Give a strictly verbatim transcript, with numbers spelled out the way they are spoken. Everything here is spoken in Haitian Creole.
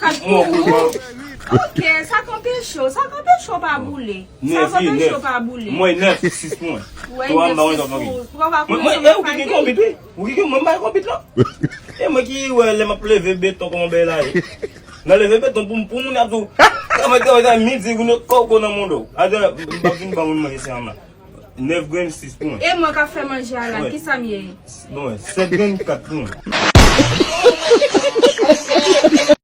Kat pou ou. Ok, sa k anpeche w, sa k anpeche w pa boule. Sa k anpeche w pa boule. Mwen nèf, sis pwen. Twa m pa wè sa pa gen. Mwen, mwen, e, ou ki gen konbit, wi. Ou ki gen, mwen m pa gen konbit, non. E mwen ki wè lè m ap leve beton kòman bagay la ye. Nan leve beton pou, pou moun ap di w, travay, travay, travay, midi, ou nan kòko nan moun ou. Atè, m pa fin ban moun manje se anm la. Nèf grenn, sis pou mwen. E mwen k ap fè manje a la, kisa m ye? Bon, sèt grenn, kat pou mwen.